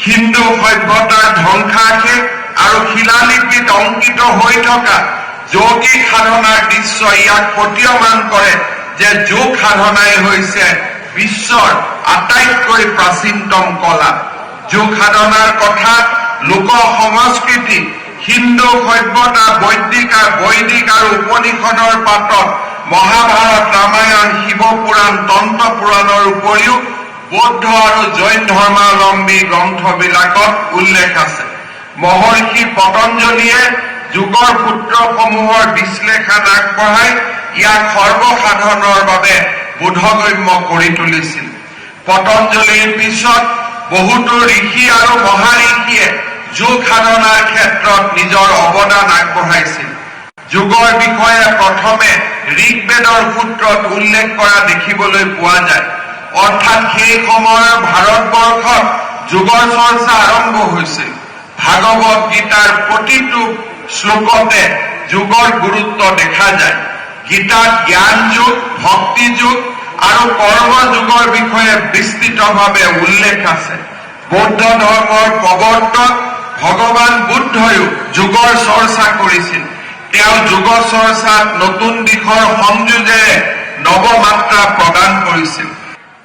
সিন্ধু সভ্যতাৰ ধ্বংসাৱশেষ আৰু শিলালিপিত অংকিত হৈ থকা যৌগিক সাধনাৰ দৃশ্য ইয়াক প্ৰতীয়মান কৰে যে যোগ সাধনাই হৈছে বিশ্বৰ আটাইতকৈ প্ৰাচীনতম কলা। যোগ সাধনাৰ কথা লোক সংস্কৃতি, সিন্ধু সভ্যতা, বৈদিক আৰু উপনিষদৰ পাতত, মহাভাৰত, ৰামায়ণ, শিৱপুৰাণ, তন্ত্ৰ পুৰাণৰ উপৰিও বৌদ্ধ আৰু জৈন ধৰ্মাৱলম্বী গ্ৰন্থবিলাকত উল্লেখ আছে। মহৰ্ষি পতঞ্জলিয়ে যোগৰ সূত্ৰসমূহৰ বিশ্লেষণ আগবঢ়াই ইয়াক সৰ্বসাধাৰণৰ বাবে বোধগম্য কৰি তুলিছিল। পতঞ্জলিৰ পিছত বহুতো ঋষি আৰু মহাঋষিয়ে যোগ সাধনাৰ ক্ষেত্ৰত নিজৰ অৱদান আগবঢ়াইছিল। যোগৰ বিষয়ে প্ৰথমে ঋগ্বেদৰ সূত্ৰত উল্লেখ কৰা দেখিবলৈ পোৱা যায়। অৰ্থাৎ সেই সময়ৰ ভাৰতবৰ্ষত যোগৰ চৰ্চা আৰম্ভ হৈছিল। ভাগৱত গীতাৰ প্ৰতিটো শ্লোকতে যোগৰ গুৰুত্ব দেখা যায়। গীতাত জ্ঞান যোগ, ভক্তি যোগ আৰু কৰ্মযোগৰ বিষয়ে বিস্তৃতভাৱে উল্লেখ আছে। বৌদ্ধ ধৰ্মৰ প্ৰৱৰ্তক ভগৱান বুদ্ধয়ো যোগৰ চৰ্চা কৰিছিল। তেওঁ যোগ চৰ্চাত নতুন দিশৰ সংযোজেৰে নৱমাত্ৰা প্ৰদান কৰিছিল।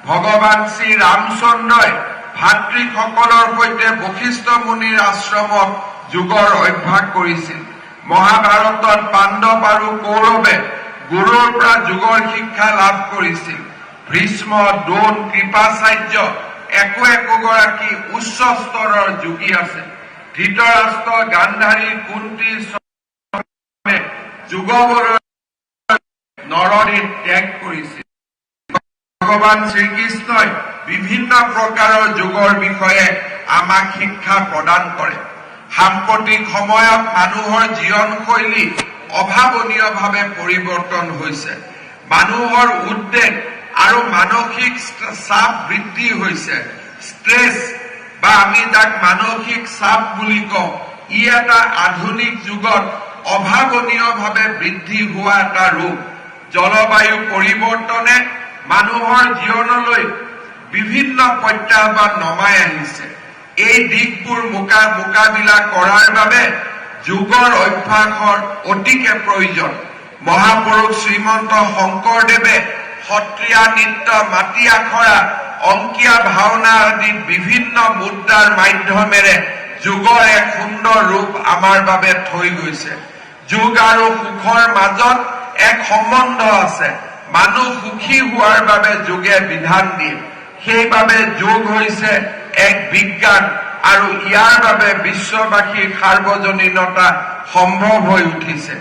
ভগৱান শ্ৰী ৰামচন্দ্ৰই ভাতৃসকলৰ সৈতে বশিষ্ঠ মুনিৰ আশ্ৰমত যোগৰ অভ্যাস কৰিছিল। মহাভাৰতত পাণ্ডৱ আৰু কৌৰৱে গুৰুৰ পৰা যোগৰ শিক্ষা লাভ কৰিছিল। ভীষ্ম, দ্ৰোণ, কৃপাচাৰ্য একো একোগৰাকী উচ্চ স্তৰৰ যোগী আছে। ধৃতৰাষ্ট্ৰ, গান্ধাৰী, কুন্তী যোগবলৰ নৰদেহ ত্যাগ কৰিছিল। ভগৱান শ্ৰীকৃষ্ণই বিভিন্ন প্ৰকাৰৰ যোগৰ বিষয়ে আমাক শিক্ষা প্ৰদান কৰে। সাম্প্ৰতিক সময়ত মানুহৰ জীৱনশৈলী অভাৱনীয়ভাৱে পৰিৱৰ্তন হৈছে। মানুহৰ উদ্বেগ আৰু মানসিক চাপ বৃদ্ধি হৈছে। ষ্ট্ৰেছ বা আমি যাক মানসিক চাপ বুলি কওঁ, ই এটা আধুনিক যুগত অভাৱনীয়ভাৱে বৃদ্ধি হোৱা এটা ৰোগ। জলবায়ু পৰিৱৰ্তনে মানুহৰ জীৱনলৈ বিভিন্ন প্ৰত্যাহ্বান নমাই আনিছে। এই দিশবোৰ মোকাবিলা কৰাৰ বাবে যোগৰ অভ্যাসৰ অতিকে প্ৰয়োজন। মহাপুৰুষ শ্ৰীমন্ত শংকৰদেৱে সত্ৰীয়া নৃত্য, মাটি আখৰা, অংকীয়া ভাওনা আদিত বিভিন্ন মুদ্ৰাৰ মাধ্যমেৰে যোগৰ এক সুন্দৰ ৰূপ আমাৰ বাবে থৈ গৈছে। যোগ আৰু সুখৰ মাজত এক সম্বন্ধ আছে। মানুহ সুখী হোৱাৰ বাবে যোগে বিধান দিয়ে। সেইবাবে যোগ হৈছে এক বিজ্ঞান আৰু ইয়াৰ বাবে বিশ্ববাসীৰ সাৰ্বজনীনতা সম্ভৱ হৈ উঠিছে।